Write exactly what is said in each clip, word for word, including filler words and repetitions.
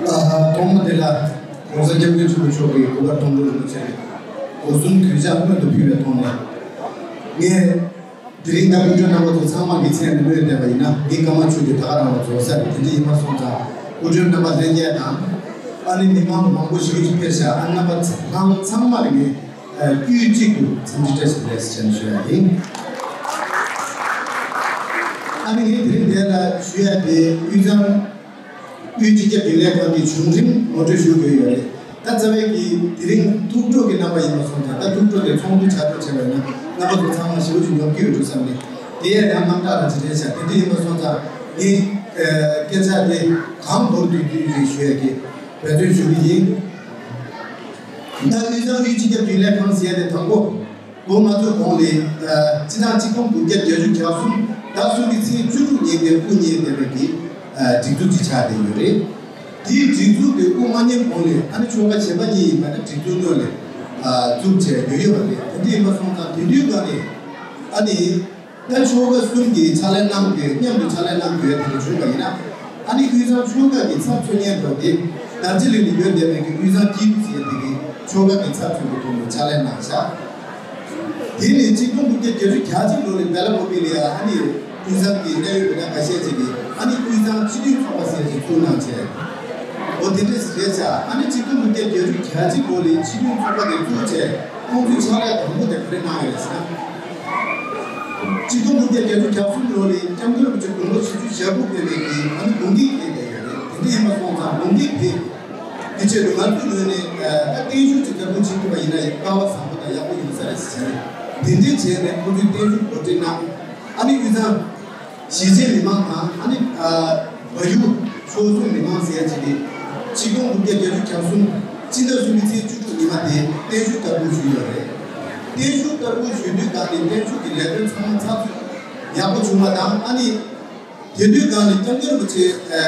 ཐོག་མ་དེ་ལ་༸གོང་ས་༸སྐྱབས་མགོན་ཆེན་པོ་མཆོག་གི་གོ་སྐབས་དང་པོ་རིན་པོ་ཆེ་གི་སྒོ་གསུམ་གུས་ཕྱག་སྔོན་དུ་ཕུལ་བའི་ཐོག་ནས། ངས་དེ་རིང་ད་སྐུ་མགྲོན་རྣམ་པ་ཚོ་ཚང་མ་གི་མཚན་ནས་སྨོས་བསྡད་པ་ཡིན་ན། ངའི་སྐར་མ་བཅུ་དེ་ད་ག་རང་ལ་རྫོགས་ས་རེད། དེ་འདྲ་ཡིན་པ་སོང་ཙང་སྐུ་མགྲོན་རྣམ་པ་ལྷན་རྒྱས་དང་། ཨ་ནི་མི་མང་མང་པོ་ཞིག་ཅིག་ཕེབས་ཤག་ཨ་ནི་རྣམ་པ་ཚང་ཚང་མ་ལ་ངས་དབུས་གཅིག་ཏུ་འཚམས་འདྲི་བཀྲ་ཤིས་བདེ་ལེགས་ཞེས་ཞུ་ཡ་ཡིན། ཨ་ནི་ངས་དེ་རིང་འདིར་ཞུ་ཡ་དེ་དབུས་གཙང་དབུས་སྤྱི་ཁྱབ་རྒྱུན་ལས་ཁང་གི་བྱུང་རིམ་ངོ་སྤྲོད་ཞུ་དགོས་ཡོད་རེད། ད་རྩ་བའི་གི་དེ་རིང་ཐུགས་སྤྲོ་གི་རྣམ་པ་ཡིན་པ་སོང་ཙང་། ད་ཐུགས་སྤྲོ་དེ་ཚོགས་འདུ་ཆ་འཇོག་བྱས་པ་ཡིན་ན་རྣམ་པ་ཚོ་ཚང་མ་ཞེ་པོ་ཅིག་ཉོབ་ཀྱི་ཡོད་འགྲོ་བསམ་ནས། དེ་ཡང་རྣམ་དག་རང་ཅི་འདྲ་བྱ། དེ་འདྲ་ཡིན་པ་སོང་ཙང་ངས་ཨ་སྐད་ཆ་དེ་གང་མདོར་བསྡུས་བསྡུས་ཅིག་ཞུ་ཡ་གི་འབད་བརྩོན་ཞུ་གི་ཡིན། ད་དབུས་གཙང་དབུས་སྤྱི་ཁྱབ་རྒྱུན་ལས་ཁང་ཟེར་ཡ་དེ་དང་པོ་ལོ་ལྔ་ཚོད་གོང་ལ་ཨ་སྤྱི་ཟླ་གཅིག་སྟོང་དགུ་བརྒྱ་བརྒྱད་ཅུ་གྱ་གསུམ་ཟླ་གསུམ་པའི་ཚེས་བཅུ་དྲུག་ཉིན་དེ་དབུ་བརྙེས་བསྡད་པའི་གི་ཨ་སྒྲིག་འཛུགས་ཅིག་ཆགས་བསྡད་ཡོད་རེད། དེའི་སྒྲིག་འཛུགས་དེ་དབུ་མ་བརྙེས་གོང་ལ་ཨ་ནི་ཆོལ་ཁ་གཞན་པ་གཉིས་ཡིན་པ་ན་སྒྲིག་འཛུགས་སྔོན་ལ་ཨ་བཙུགས་བྱས་ཡོད་ཡོད་པ་རེད། དེ་འདྲ་ཡིན་པ་སོང་ཙང་དེ་དུས་སྒང་ནས་ཨ་ནི། ད་ཆོལ་ཁ་གསུམ་གྱིས་ཕྱག་ལས་གནང་དགོས། མཉམ་དུ་ཕྱག་ལས་གནང་དགོས་དེ་འདྲ་བྱུང་བ་ཡིན་ན། ཨ་ནི་དབུས་གཙང་ཆོལ་ཁ་གི་ཚབ་མཚོན་མཁན་འདྲ་བོ་དེ་རྡོ་རྗེ་གླིང་ལ་ཡོད་བསྡད་པའི་གི་དབུས་གཙང་སྐྱིད་སྡུག་ཟེར་དེ་གི་ཆོལ་ཁ་གི་ཚབ་མཚོན་གྱི་ཐོག་ནས་ཕྱག་ལས་གནང་བཞག་དེ་ནས་གཅིག་སྟོང་དགུ་བརྒྱ་བརྒྱད་ཅུ་གྱ་གཅིག་ལོ་ལ་སྦེ་ལ་ཕུག་པ་ལ་ཡ་ཨ་ནི་དབུས་གཙང་གི་གནད་ཡོད་མི་སྣ་ཁ་ཤས་ཅིག་གིས་ཨ་ནི་དབུས་གཙང་སྤྱི་མཐུན་ཚོགས་པ་ཟེར་ཅིག་བཙུགས་གནང་བྱས། འོ་དེ་འདྲས་རེད་བྱ། ཨ་ནི་གཅིག་སྟོང་དགུ་བརྒྱ་བརྒྱད་ཅུ་གྱ་གཅིག་ལོ་ལ་སྤྱི་མཐུན་ཚོགས་པ་དེ་བཙུགས་བྱས། ཁོང་ཚོས་ཕྱག་ལས་དང་པོ་དེ་ག་རེ་གནང་ཡོད་རེད་ཟེར་ན། གཅིག་སྟོང་དགུ་བརྒྱ་བརྒྱད་ཅུ་གྱ་གསུམ་ལོ་ལ་སྐྱབས་མགོན་རིན་པོ་ཆེ་དགུང་ལོ་བཞི་བཅུ་ཞེ་དགུ་ཕེབས་པའི་གི་ཨ་ནི་དགུང་འདུས་ཕེབས་བསྡད་ཡོད་རེད། དེ་འདྲ་ཡིན་པ་སོང་ཙང་དགུང་འདུས་ཕེབས་དེ་ཆེད་དུ་ང་ཚོའི་ངོས་ནས་ད་བརྟན་བཞུགས་ཅིག་བཀའ་བསྒོ་བྱེད་ཐུབ་པ་ཡིན་ན་ཡང་སྐལ་བ་བཟང་པོ་དང་ཡག་པོ་ཡོང་ས་རེད་ཟེར་བྱས་ནས། དེ་འདྲ་བྱས་ནས་ཁོང་ཚོས་བརྟན་བཞུགས་གོ་སྒྲིག་གནང་། ཨ་ནི་དབུས་གཙང་གཞིས་བྱེས་མི་མང་དང་ཨ་ནི་ཨ་བལ་ཡུལ་ཕྱོགས་མཚུངས་མི་མང་ཟེར་ཡ་ཅིག་གིས་གཅིག་སྟོང་དགུ་བརྒྱ་བརྒྱད་ཅུ་གྱ་གསུམ་སྤྱི་ཟླ་གསུམ་པའི་ཚེས་བཅུ་དྲུག་ཉི་མ་དེ་བརྟན་བཞུགས་བཀའ་བསྒོ་ཞུས་ཡོད་རེད། བརྟན་བཞུགས་བཀའ་བསྒོ་ཞུས་དུས་སྒང་ནས་བརྟན་བཞུགས་ཀྱི་ལས་དོན་ཚང་མ་ཚགས་ཚུད་ཡག་པོ་བྱུང་བ་དང་། ཨ་ནི་དེ་དུས་སྒང་ནས་སྐྱབས་མགོན་རིན་པོ་ཆེ་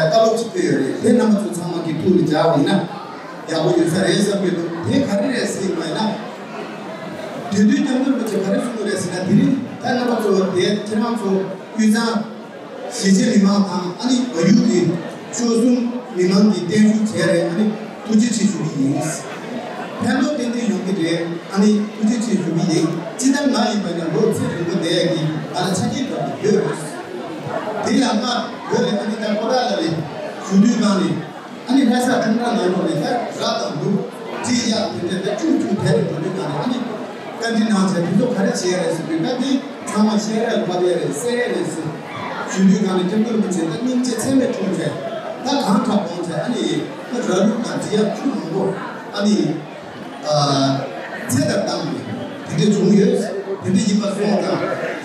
བཀའ་སློབ་ཅིག་ཕེབས་ཡོད་རེད། དེ་རྣམ་པ་ཚོ་ཚང་མ་གི་ཐུགས་ལ་འཇགས་པ་ཡིན་ན་ཡག་པོ་ཡོད་ས་རེད་བསམ་གྱི་འདུག་དེ་ག་རེ་རེད་ཟེར་བ་ཡིན་ན། དེ་དུས་སྐྱབས་མགོན་རིན་པོ་ཆེ་ག་རེ་གསུངས་པ་རེད་ཟེར་ན། དེ་རིང་ད་རྣམ་པ་ཚོ་དེ་ཁྱེད་རང་ཚོ་དབུས་གཙང་གཞིས་བྱེས་མི་མང་དང་ཨ་ནི་བལ་ཡུལ་གྱི་ཕྱོགས་མཚུངས་མི་མང་གིས་བརྟན་བཞུགས་བྱས་རེད། ཨ་ནི་ཐུགས་རྗེ་ཆེ་ཞུ་གི་ཡིན། ཕན་ཐོགས་ཏན་ཏན་ཡོང་གི་རེད། ཨ་ནི་ཐུགས་རྗེ་ཆེ་ཞུ་གི་ཡིན། སྤྱིར་བཏང་ང་ཡིན་པ་ཡིན་ན་ལོ་ཚེ་རིང་པོ་བསྡད་ཡག་གི་ང་ལ་ཆ་རྐྱེན་འདྲ་པོ་ཡོད་རེད། དེ་ཡང་ང་བོད་ལ་ཨ་ནི་ད་ཀོ་ཊ་ལ་ལས་བཞུགས་དུས་སྒང་ནས། ཨ་ནི་ལྷ་ས་ཁྲོམ་ར་ནང་ལོགས་ནས་ད་ར་དང་ལུག་འབྲི་གཡག་དེ་འདྲ་ད་ཆུང་ཆུང་དེ་རེ་འགྲོ་དུས་སྒང་ནས། ཨ་ནི་བཀའ་འདྲི་གནང་བྱས་དེ་ཚོ་ག་རེ་བྱེད་ཡ་རེད་ཟེར་དུས། ད་དེ་ཚང་མ་བཤད་ཡ་ལ་བབས་ཡ་རེད། བསད་ཡ་རེད་ཟེར་ཞུ་དུས་སྒང་ནས་སྐྱབས་མགོན་རིན་པོ་ཆེ་ད་སྙིང་རྗེ་ཚད་མེད་འཁྲུངས་བྱས། ད་གང་དྲག་དགོངས་བྱས། ཨ་ནི་ད་ར་ལུག་དང་འབྲི་གཡག་ཆུང་མང་པོ་ཨ་ནི་ཨ་ཚེ་ཐར་བཏང་ནས་དེ་འདྲ་བྱུང་ཡོད། དེ་འདྲ་ཡིན་པ་སོང་ཙང་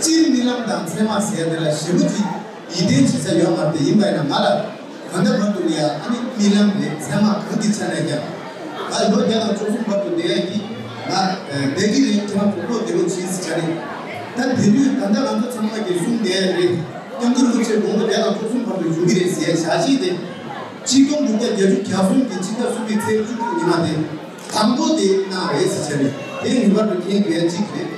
སྤྱིར་རྨི་ལམ་དང་མཚན་མ་ཟེར་ཡ་དེ་ལ་ཞེ་པོ་ཅིག་ཡིད་བརྟན་བྱེད་ས་ཡོད་མ་རེད། དེ་ཡིན་པ་ཡིན་ན་ང་ལ་ད་ལྟ་བར་དུ་ལ་ཡ་ཨ་ནི་རྨི་ལམ་རེད། མཚན་མ་གང་གི་ཆ་ནས་ཀྱང་ང་ལོ་བརྒྱ་དང་བཅུ་གསུམ་བར་དུ་བསྡད་ཡ་གི་ང་བསྡད་ཀྱི་རེད། ཁྱེད་རང་ཚོ་བློ་བདེ་པོ་བྱེད་ཟེར་བྱས་ནས། ད་དེ་དུས་ད་ལྟ་ང་ཚོ་ཚང་མ་གིས་གསུངས་བསྡད་ཡ་རེད། སྐྱབས་མགོན་རིན་པོ་ཆེ་དགུང་ལོ་བརྒྱ་དང་བཅུ་གསུམ་བར་དུ་བཞུགས་ཀྱི་རེད་ཟེར་ཡ་བཞག་གཞི་དེ། གཅིག་སྟོང་དགུ་བརྒྱ་བརྒྱད་ཅུ་གྱ་གསུམ་གྱི་སྤྱི་ཟླ་གསུམ་པའི་ཚེས་བཅུ་དྲུག་ཉི་མ་དེ་དང་པོ་དེ་གནང་རེད་ཟེར་བྱས་ནས། དེ་ངེས་པར་དུ་མཁྱེན་དགོས་ཡ་གཅིག་རེད།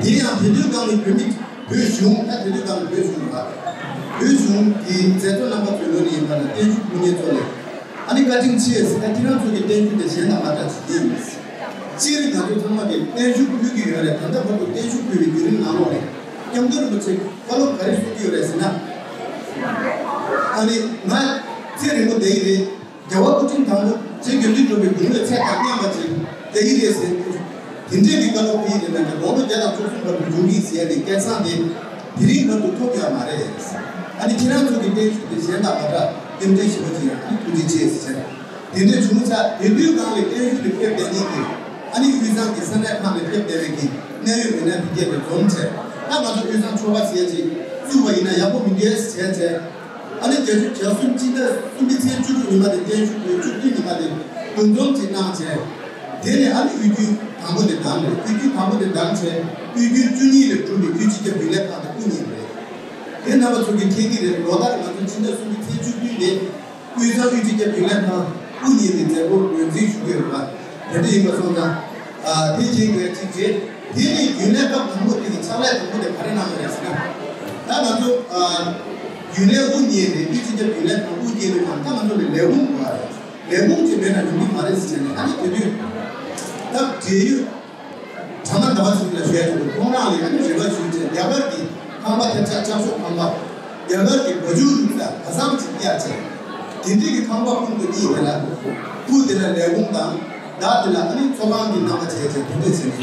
དེ་ཡང་དེ་དུས་སྒང་ནས་བོད་མི་བོད་གཞུང་། ད་དེ་དུས་སྒང་ནས་བོད་གཞུང་ལ་བོད་གཞུང་གི་མཛད་གཙོ་རྣམ་པ་ཚོའི་ངོས་ནས་ཡིན་པ་ན་བརྟན་བཞུགས་ཕུལ་མཁན་ཚོ་ལ་ཨ་ནི་བཀའ་དྲིན་ཆེ་ཟེར། ད་ཁྱེད་རང་ཚོ་གི་བརྟན་བཞུགས་དེ་གཞན་དང་མ་འདྲ་ཞིག་ཡིན། སྤྱིར་ང་ཚོ་ཚང་མ་གིས་བརྟན་བཞུགས་ཕུལ་གྱི་ཡོད་རེད། ད་ལྟ་བར་དུ་བརྟན་བཞུགས་ཕུལ་བའི་བརྒྱུད་རིམ་ནང་ལོགས་ནས་སྐྱབས་མགོན་རིན་པོ་ཆེ་བཀའ་སློབ་ག་རེ་གསུང་གི་ཡོད་རེད་ཟེར་ན། ཨ་ནི་ང་ཚེ་རིང་པོ་བསྡད་ཀྱི་རེད། རྒྱལ་བ་སྐུ་ཕྲེང་དང་པོ་རྗེ་དགེ་འདུན་གྲུབ་པའི་དགུང་ལོའི་ཚད་དང་མཉམ་པ་ཅིག་བསྡད་ཀྱི་རེད་ཟེར། དེ་འདྲས་ཀྱི་བཀའ་སློབ་ཕུལ་ཡི་རེད་པས་ན། དགུང་ལོ་བརྒྱ་དང་བཅུ་གསུམ་བར་དུ་བཞུགས་ཀྱི་ཟེར་ཡ་དེ་སྐལ་བཟང་དེ་དེ་རིང་བར་དུ་ཐོབ་ཡོད་མ་རེད། ཨ་ནི་ཁྱེད་རང་ཚོ་གི་བརྟན་བཞུགས་དེ་གཞན་དང་མ་འདྲ། རྟེན་འབྲེལ་ཞེ་པོ་ཅིག་ཡང་ཨ་ནི་ཐུགས་རྗེ་ཆེ་ཟེར། དེ་འདྲས་བྱུང་ཚར། དེ་དུས་སྒང་ལ་བརྟན་བཞུགས་ལ་ཕེབས་བསྡད་མཁན་གྱི་ཨ་ནི་དབུས་གཙང་གི་ས་གནས་ཁག་ནས་ཕེབས་བསྡད་པའི་གི་གནད་ཡོད་མི་སྣ་དེ་གས་དེ་འཛོམས་བྱས། ད་ང་ཚོ་དབུས་གཙང་ཆོལ་ཁ་ཟེར་ཡ་ཅིག་བཙུགས་པ་ཡིན་ན་ཡག་པོ་མི་འདུག་ཟེར་བྱས། ཨ་ནི་བརྒྱད་ཅུ་གྱ་གསུམ་སྤྱི་ཟླ་གསུམ་པའི་ཚེས་བཅུ་དྲུག་ཉི་མ་དེ་བརྟན་བཞུགས་དགོས། བཅུ་བདུན་ཉི་མ་དེ་འདུ་འཛོམས་ཅིག་གནང་བྱས། དེ་ནས་ཨ་ནི་དབུས་རྒྱུན་དང་པོ་དེ་བདམས་རེད། དབུས་རྒྱུན་དང་པོ་དེ་བདམས་བྱས། དབུས་རྒྱུན་བཅུ་གཉིས་ལས་གྲུབ་པའི་དབུས་སྤྱི་ཁྱབ་རྒྱུན་ལས་ཁང་དེ་དབུ་བརྙེས་རེད། དེ་རྣམ་པ་ཚོ་གིས་མཁྱེན་གྱི་རེད། ལོ་ལྟར་ང་ཚོ་སྤྱི་ཟླ་གསུམ་པའི་ཚེས་བཅུ་བདུན་དེ་དབུས་གཙང་དབུས་སྤྱི་ཁྱབ་རྒྱུན་ལས་ཁང་དབུ་བརྙེས་པའི་མཛད་སྒོ་ངོས་འཛིན་ཞུ་གི་ཡོད་པ། དེ་འདྲ་ཡིན་པ་སོང་ཙང་། ཨ་དེ་མཁྱེན་དགོས་གཅིག་རེད། དེ་ནས་རྒྱུན་ལས་སྐབས་དང་པོ་དེ་གི་ཕྱག་ལས་དང་པོ་དེ་ག་རེ་གནང་བ་རེད་ཟེར་ན། ད་ང་ཚོ་ཨ་ རྒྱུན་ལས་དབུ་བརྙེས་རེད། དབུས་སྤྱི་ཁྱབ་རྒྱུན་ལས་ཁང་དབུ་བརྙེས་པའི་ཁང་ད་ང་ཚོ་ལ་ལས་ཁུངས་དགོས་རེད། ལས་ཁུངས་ཅིག་མེད་ན་ཡོང་གི་མ་རེད་ཟེར་ནས། ཨ་ནི་དེ་དུས་ད་འབྲེལ་ཡོད་གྲ་མ་ཟླ་བ་ཟེར་ལ་ཞུ་ཡ་ཅིག་འདུག་ཁོང་རང་ལ་ཨ་ནི་རེ་བ་ཞུས་བྱས། རྒྱ་གར་གྱི་ཁང་པ་དེ་ཆ་ཆག་ཤོག་ཁང་པ། རྒྱ་གར་གྱི་བ་ཇུ་རུ་ས་ག་ས་ཅིག་གཡར་བྱས། དེ་འདྲའི་གི་ཁང་པ་ཕུང་དུ་གཉིས་དེ་ལ་ཕུ་དེ་ལ་ལས་ཁུངས་དང་། བདག་དེ་ལ་ཨ་ནི་ཚོགས་ཁང་གི་རྣམ་པ་བྱས་བྱས་དེ་འདྲ་བྱས་ནས།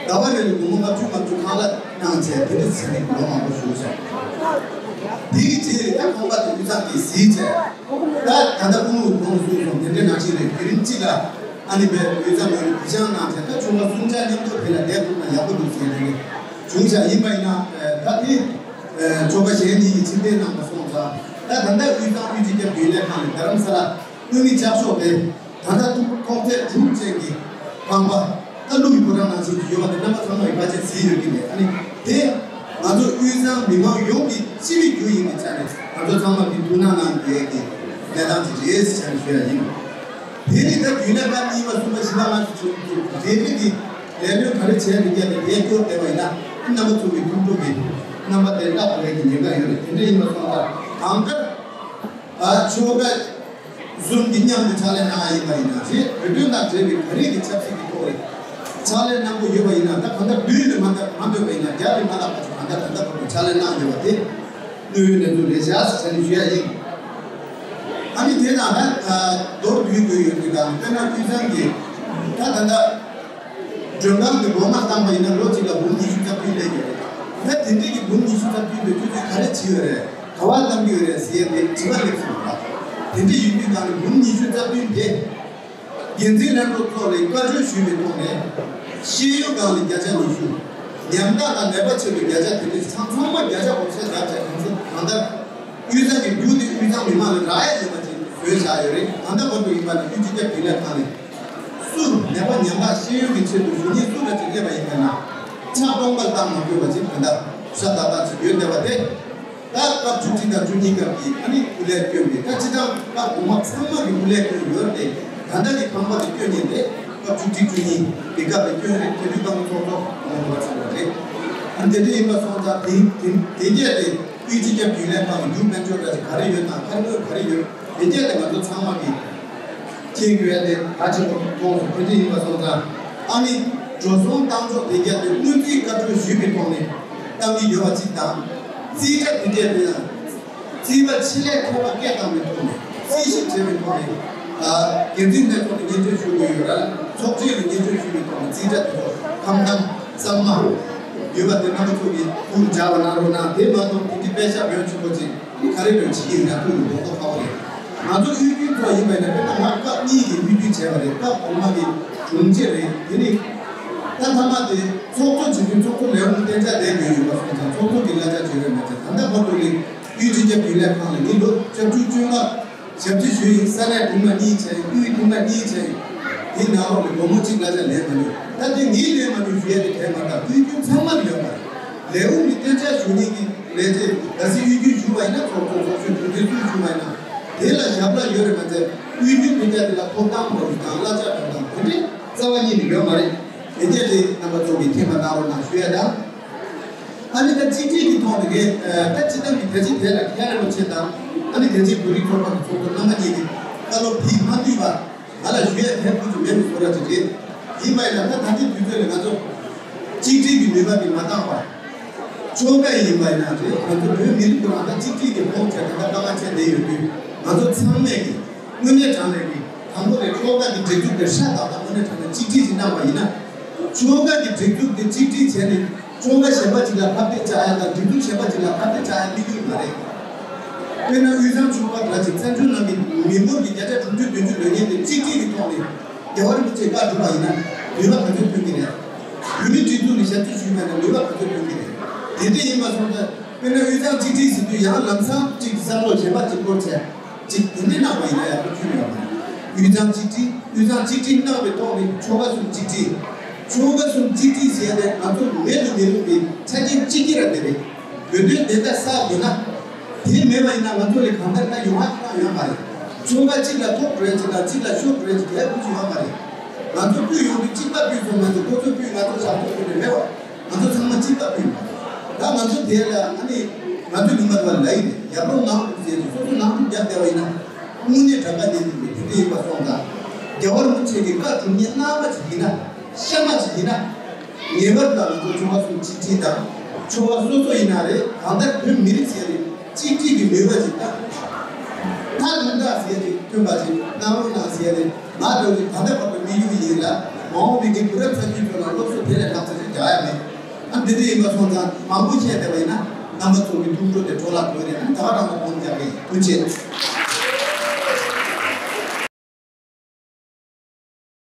ཟླ་བ་རེ་ལ་སྒོར་མོ་ལྔ་བཅུ་ལྔ་བཅུ་ཁང་གླ་གནང་བྱས་དེ་འདྲ་བྱས་ནས་ལོ་མང་པོ་བཞུགས་སོང་། དེ་གི་རྗེས་ལ་ད་ཁང་པ་དེ་དབུས་གཙང་གིས་གཟིགས་བྱས། ད་ད་ལྟ་སྐུ་ངོ་གོང་ལ་གསུངས་སོང་། དེ་འདྲའི་ནང་བཞིན་རེད། དེ་རིང་གཅིག་ལ་ཨ་ནི་བའི་དབུས་གཙང་ངོས་ནས་གུས་བྱང་གནང་བྱས། ད་ཆུང་བ་གསུམ་ཆ་མཉམ་དུ་དེ་ལ་བསྡད་ཐུབ་ན་ཡག་པོ་འདུག་ཟེར་ནས་བྱུང་བཞག་ཡིན་པ་ཡིན་ན། ད་དེ་ཆོལ་ཁ་གཞན་གཉིས་ཀྱིས་ཕྱིར་འཐེན་གནང་བ་སོང་ཙང་། ད་ད་ལྟ་དབུས་གཙང་དབུས་སྤྱི་ཁྱབ་རྒྱུན་ལས་ཁང་ནས་རྡ་རམ་ས་ལ་དངུལ་མིག་ལྕགས་ཤོག་དེ། ད་ལྟ་ཐོག་ཚད་དྲུག་ཅན་གྱི་ཁང་པ། ད་ཀླུ་ཡི་ཕོ་བྲང་ནང་བཞིན་གྱི་ཡོད་པ་དེ་རྣམ་པ་ཚང་མ་གིས་ཕལ་ཆེར་གཟིགས་ཡོད་ཀྱི་རེད། ཨ་ནི་དེ་ང་ཚོ་དབུས་གཙང་མི་མང་ཡོངས་ཀྱི་སྤྱི་པའི་རྒྱུ་ཡིན་པའི་ཆ་ནས་ང་ཚོ་ཚང་མ་གིས་ཐུགས་སྣང་གནང་དགོས་ཀྱི་གནས་སྟངས་ཅིག་རེད་ཟེར་ནས་ཞུ་ཡ་ཡིན། དེ་ནི་ད་རྒྱུན་ལས་ཁང་གཉིས་པ་གསུམ་པ་བཞི་པ་ལྔ་བཅུ་ཙམ་དེ་རིགས་ཀྱི་ལས་དོན་ག་རེ་བྱས་འདུག་ཀྱང་དེ་དེ་སྐྱོར་བསྡད་པ་ཡིན་ན། རྣམ་པ་ཚོ་གི་ཐུགས་སྤྲོ་གི་རྣམ་པ་དེ་བརླག་འགྲོ་བའི་གི་ཉེན་ཁ་ཡོད་རེད། དེ་འདྲ་ཡིན་པ་སོང་ཙང་གང་ལྟར། ཨ་ཆོལ་ཁ་གསུམ་གྱིས་མཉམ་དུ་ཕྱག་ལས་གནང་ཡ་ཡིན་པ་ཡིན་ན་རེད། བོད་དོན་དང་འབྲེལ་བའི་ག་རེ་གི་ཆབ་སྲིད་ཀྱི་ཐོག་ལ་ཕྱག་ལས་གནང་དགོས་ཡོད་པ་ཡིན་ན། ད་གང་ལྟར་མདུན་ལ་མ་ལྟ་མ་ལྟོས་པ་ཡིན་ན་རྒྱབ་ལ་མ་ལྟ་བར་དུ་གང་ལྟར་ད་ལྟ་བར་དུ་ཕྱག་ལས་གནང་ཡོད་པ་དེ་དངོས་ཡོད་གནས་ཚུལ་རེད་བཞག་ཟེར་ནས་ཞུ་ཡ་ཡིན། ཨ་ནི་དེ་དང་ད་མདོར་བསྡུས་དགོས་ཡོད་དུས་གང་། དཔེར་ན་དབུས་གཙང་གི་ད་ད་ལྟ། མགྲོན་ཁང་གི་སྒོ་མ་བཏང་པ་ཡིན་ན་ལོ་གཅིག་ལ་འབུམ་ཉི་ཤུ་རྩ་བདུན་སླེབས་ཡོད་རེད། ད་དེ་འདྲས་ཀྱི་འབུམ་ཉི་ཤུ་རྩ་བདུན་དེ་ཁྱོད་ཚོས་ག་རེ་བྱས་ཡོད་རེད། ག་པར་བཏང་གི་ཡོད་རེད་ཟེར་ཡས་དེ་དྲི་བ་སླེབས་སོང་ལ། དེ་འདྲས་ཡིན་དུས་གང་ནས་འབུམ་ཉི་ཤུ་རྩ་བདུན་དེ་འགན་འཛིན་ལྷན་ཚོགས་ཐོག་ནས་བཀའ་འཁྲོལ་ཞུས་པའི་ཐོག་ནས། ཤེས་ཡོན་སྒང་ལ་བརྒྱ་ཆ་ཉི་ཤུ། ཉམ་ཐག་དང་ནད་པ་ཆེ་བའི་བརྒྱ་ཆ་དེ་འདྲས་ཚང་ཚང་མ་བརྒྱ་ཆ་དགུ་བརྒྱ་བརྒྱབ་བྱས། གང་ཚེ་གང་ལྟར་དབུས་གཙང་གི་རྒྱུ་དེ་དབུས་གཙང་མི་མང་ལ་རག་ཡས་ཡོད་པ་ཅིག་བཟོས་བཞག་ཡོད་རེད། ད་ལྟ་བར་དུ་ཡིན་པ་ན་དབུས་སྤྱི་ཁྱབ་རྒྱུན་ལས་ཁང་ནས། སུ་ནད་པ་ཉམ་ཐག་ཤེས་ཡོན་གྱི་ཆེད་དུ་གཞོན་སྐྱེས་སུ་འདྲ་ཅིག་སླེབས་པ་ཡིན་པ་ན། ཕྱག་སྟོང་པར་བཏང་མ་དགོས་པ་ཅིག་ག་འདྲ་ཤ་སྟག་སྟག་ཅིག་ཡོད་བསྡད་པ་དེ། ད་སྐབས་བཅུ་གཅིག་དང་བཅུ་གཉིས་སྐབས་ཀྱི་ཨ་ནི་སྐུ་ལས་བསྐྱོན་པའི། ད་སྤྱི་བཏང་སྐབས་གོང་མ་ཚང་མ་གི་སྐུ་ལས་བསྐྱོན་ཡོད་དེ། ད་ལྟ་གི་ཁང་པ་དེ་བསྐྱོན་ཉེན་དེ་སྐབས་བཅུ་གཅིག་བཅུ་གཉིས་ཀྱི་སྐབས་དེ་བསྐྱོན་རེད། དེ་དུས་སྐབས་ཚོགས་གཙོ་གོང་མ་ཚང་བ་རེད། ཨ་ནི་དེ་འདྲ་ཡིན་པ་སོང་ཙང་དེ་དེ་དེ་རྒྱས་དེ་དབུས་སྤྱི་ཁྱབ་རྒྱུན་ལས་ཁང་གི་རྒྱུ་དཔལ་འབྱོར་འདྲ་ཞིག་ག་རེ་ཡོད་དང་ཁ་ལོ་ག་རེ་ཡོད། དེ་རྒྱས་དེ་ང་ཚོ་ཚང་མ་གི་མཁྱེན་དགོས་ཡ་དེ་གལ་ཆེན་པོ་མཐོང་སོང་། དེ་འདྲ་ཡིན་པ་སོང་ཙང་ཨ་ནི་འགྲོ་སོང་བཏང་ཕྱོགས་དེ་རྒྱས་དེ་སྔོན་རྩིས་བཀའ་འཁྲོལ་ཞུས་པའི་ཐོག་ནས་བཏང་གི་ཡོད་པ་གཅིག་དང་། རྩིས་ཁྲ་དེ་རྒྱས་དེ་ཡང་རྩིས་པ་ཆེད་ལས་མཁས་པ་སྐད་བཏང་བའི་ཐོག་ནས་རྩིས་ཞིབ་བྱས་པའི་ཐོག་ནས། ཨ་འགན་འཛིན་ལྷན་ཚོགས་ནས་སྙན་སྒྲོན་ཞུ་དགོས་ཡོད་ར། ཚོགས་ཆེན་ལ་སྙན་སྒྲོན་ཞུས་པའི་ཐོག་ནས་རྩིས་ཁྲ་དེ་ཚོ་ཁམས་ཁམས་གཙང་མ་ཡོད་པ་དེ་རྣམ་པ་ཚོ་གིས་ཐུགས་ལ་འཇགས་པ་གནང་རོགས་གནང་། དེ་མ་གཏོགས་དེ་འདྲའི་དཔེ་ཤག་འོས་ཆེན་པོ་ཅིག་ག་རེ་འདྲ་བྱེད་ཀྱི་ཡོད་ན་ཐུགས་ལ་མ་གཏོགས་ཁག་པོ་རེད། ང་ཚོ་དབུས་རྒྱུན་ཚོ་ཡིན་པ་ཡིན་ན། དཔེར་ན་ང་སྐབས་གཉིས་ཀྱི་དབུས་རྒྱུན་བྱས་པ་རེད། སྐབས་གོང་མ་གི་དྲུང་ཆེ་རེད། དེ་ནི་ད་མཐའ་མ་དེ་ཚོགས་གཙོ་བྱེད་དུས་ཚོགས་གཙོ་ལས་ཁུངས་གཏན་འཇགས་ལས་དགོས་ཡོད་པ་སོང་ཙང་ཚོགས་གཙོ་གི་གླ་ཆ་བྱེད་རོགས་མེད་ཙང་། ད་ལྟ་བར་དུ་ནི་དབུས་སྤྱི་ཁྱབ་རྒྱུན་ལས་ཁང་ལ་ནི་ལོ་བཅུ་དྲུག་བཅོ་ལྔ་ཞབས་ཕྱི་ཞུས་ཡིན། ས་གནས་ཐེངས་མ་གཉིས་བྱས། དབུས་ཐེངས་མ་གཉིས་བྱས། དེ་ནང་ལོགས་ལ་སྒོར་མོ་གཅིག་གླ་ཆ་ལེན་མ་མྱོང་། ད་དེ་ངས་ལེན་མ་མྱོང་ཞུ་ཡ་དེ་གལ་མ་ཐག་དབུས་རྒྱུན་ཚང་མ་ལ་ཡོད་པ་རེད། ལས་ཁུངས་ཀྱི་གཏན་འཇགས་ཞུ་མཁན་གྱི་ལས་བྱེད། གལ་སྲིད་དབུས་རྒྱུན་ཞུགས་པ་ཡིན་ན། ཚོགས་གཙོ་ཚོགས་གཞོན་དྲུང་ཆེ་སུ་ཞུགས་པ་ཡིན་ན་དེ་ལ་ཞབས་ལ་ཡོད་རེད་མ་ཚད། དབུས་རྒྱུན་དེ་འདྲ་དེ་ལ་ཐོབ་ཐང་སྤྲོད་རྒྱུ་དང་གླ་ཆ་སྤྲོད་སྟངས་དེ་འདྲའི་རྩ་བ་ཉིད་ནས་ཡོད་མ་རེད། དེ་འདྲ་དེ་རྣམ་པ་ཚོ་གིས་མཁྱེན་པ་གནང་རོགས་གནང་ཞུ་ཡ་དང་། ཨ་ནི་ད་གཅིག་སྒྲིལ་གྱི་ཐོག་ནས་ངས་ད་སྤྱི་བཏང་གི་རྒྱ་ཆེ་དེ་ལ་མཁན་རིན་པོ་ཆེ་དང་། ཨ་ནི་རྒྱ་ཆེའི་བོད་རིགས་ཚོགས་པ་གི་ཚོགས་གཙོ་རྣམ་པ་གཉིས་ཀྱིས་བཀའ་སློབ་དེ་མ་བསྡུས་པ། ང་ལ་ཞུ་ཡ་ཐད་ཀར་དུ་མེད་པའི་བཟོ་འདྲ་ཅིག་རེད། ཡིན་པ་ཡིན་ན་ད་ད་ལྟའི་དུས་ཚོད་ལ་ང་ཚོ་གཅིག་སྒྲིལ་གྱི་ནུས་པ་དེ་མ་འདང་བར། ཆོལ་ཁ་ཡིན་པ་ཡིན་ན་རེད། ང་ཚོ་བོད་མི་རིགས་ཁོ་རང་ད་གཅིག་སྒྲིལ་གྱི་ཕོག་ཆེ་ད་ལྟ་དཀའ་ངལ་ཆེ་བསྡད་ཡོད་དུས། ང་ཚོ་ཚང་མས་ཀྱི་དངོས་གནས་དྲང་གནས་ཀྱི་དང་པོ་དེ་ཆོལ་ཁ་གི་སྒྲིག་འཛུགས་དེ་སྲ་ཐག་ཐག་དངོས་གནས་དྲང་གནས་གཅིག་སྒྲིལ་ཞིག་གནང་བ་ཡིན་ན། ཆོལ་ཁ་གི་སྒྲིག་འཛུགས་དེ་གཅིག་སྒྲིལ་བྱས་ནས། ཆོལ་ཁ་གཞན་པ་ཅིག་ལ་ཁ་གཏད་བཅག་ཡ་དང་སྒྲིག་འཛུགས་གཞན་པ་ཅིག་ལ་ཁ་གཏད་བཅག་ཡ་དམིགས་ཡུལ་མ་རེད། དཔེར་ན་དབུས་གཙང་ཆོལ་ཁ་འདྲ་ཅིག་བཙན་བྱོལ་ནང་གི་མི་འབོར་གྱི་བརྒྱ་ཆ་དྲུག་ཅུ་བདུན་ཅུ་ལོན་མཁན་དེ་གཅིག་སྒྲིལ་གྱི་ཐོག་ནས་རྒྱལ་བ་རིན་པོ་ཆེས་བཀའ་བསྒྲུབས་པ་ཡིན་ན་ནུས་པ་ག་ཚོད་ཐོན་གྱི་རེད། བོད་མིའི་སྒྲིག་འཛུགས་ནས་ཞབས་ཕྱི་ཞུས་པ་ཡིན་ན་ནུས་པ་ག་ཚོད་ཐོན་གྱི་རེད། དེ་འདྲ་ཡིན་པ་སོང་ཙང་དཔེར་ན་དབུས་གཙང་གཅིག་སྒྲིལ་ཟེར་དུས་ཡང་ལམ་སང་གཅིག་བསམ་བློ་གཞན་པ་ཅིག་འཁོར་བྱས། གཅིག་དེ་འདྲའི་གནང་བ་ཡིན་ན་ཡག་པོ་ཁྱོན་ཡོད་མ་རེད། དབུས་གཙང་གཅིག་སྒྲིལ། དབུས་གཙང་གཅིག་སྒྲིལ་གནང་བའི་ཐོག་ནས་ཆོལ་ཁ་གསུམ་གཅིག་སྒྲིལ། ཆོལ་ཁ་གསུམ་གཅིག་སྒྲིལ་ཟེར་ཡ་དེ་ང་ཚོ་མེད་དུ་མི་རུང་བའི་ཆ་རྐྱེན་གཅིག་གྱུར་ར་དེ་རེད། བོད་དོན་བདེན་མཐའ་གསལ་དགོས་ན། དེ་མེད་པ་ཡིན་ན་ང་ཚོ་ལ་གང་ལྟར་ན་ཡོང་བ་གང་ཡོད་མ་རེད། ཆོལ་ཁ་གཅིག་ལ་ཐོབ་འགྲོ་ཡ་གཅིག་དང་གཅིག་ལ་ཤོར་འགྲོ་ཡ་གཅིག་གལ་ཁུར་གཅིག་ཡོད་མ་རེད། ང་ཚོ་སྤུན་ཡོངས་ཀྱི་གཅིག་པ་སྤུན་སོང་ང་ཚོ་ཁོ་ཚོ་སྤུན་ང་ཚོ་བཞག་ཐུབ་ཀྱི་རེད་མེད་པ། ང་ཚོ་ཚང་མ་གཅིག་པ་སྤུན་ཡིན་པ། ད་ང་ཚོ་དེ་ལ་ཨ་ནི། ང་ཚོས་ཉི་མ་དང་ལ་ཡིན་ཡར་ལོངས་ངང་དུ་ཟེར་ཏེ་སོ་སོ་ནང་དུ་བརྒྱབ་བསྡད་པ་ཡིན་ན། དངོས་གནས་དྲང་ག་ནས་འདུག་པའི་དེ་འདྲ་ཡིན་པ་སོང་ཙང་། རྒྱལ་བ་རིན་པོ་ཆེ་གི་བཀའ་སྒྲུབ་མཁན་རྣམ་པ་ཞིག་ཡིན་ན། གཤའ་མ་ཞིག་ཡིན་ན། ངེས་པར་དུ་ང་ཚོ་ཆོལ་ཁ་གསུམ་གཅིག་སྒྲིལ་དང་། ཆོལ་ཁ་སོ་སོ་ཡིན་ན་རེད། གང་ལྟར་བོད་མི་རིགས་ཟེར་ནས་གཅིག་སྒྲིལ་གྱི་མོས་པ་ཞིག་དང་། མཐའ་མཇུག་ཟེར་ཅིག་ཐོན་པ་ཅིག་གནང་རོགས་གནང་ཟེར་ནས་ང་ཚོ་གི་ད་ལྟ་བར་དུ་དམིགས་ཡུལ་ཡིན་ལ། མ་འོངས་པའི་གི་བུ་རབས་ཚ་རྒྱུད་ཁྲོད་ལ་སློབ་གསོ་དེ་ལས་ལྷག་ཙམ་ཞིག་རྒྱག་ཡ་མེད། ཨ་འདི་འདྲ་ཡིན་པ་སོང་ཙང་མང་པོ་བཤད་བསྡད་པ་ཡིན་ན་རྣམ་པ་ཚོ་གི་ཐུགས་སྤྲོ་དེ་འཕྲོ་བརླག་འགྲོ་གི་རེད། ཨ་ད་ག་རང་ལ་དགོངས་འཇགས་གི་ཐུགས་རྗེ་ཆེ།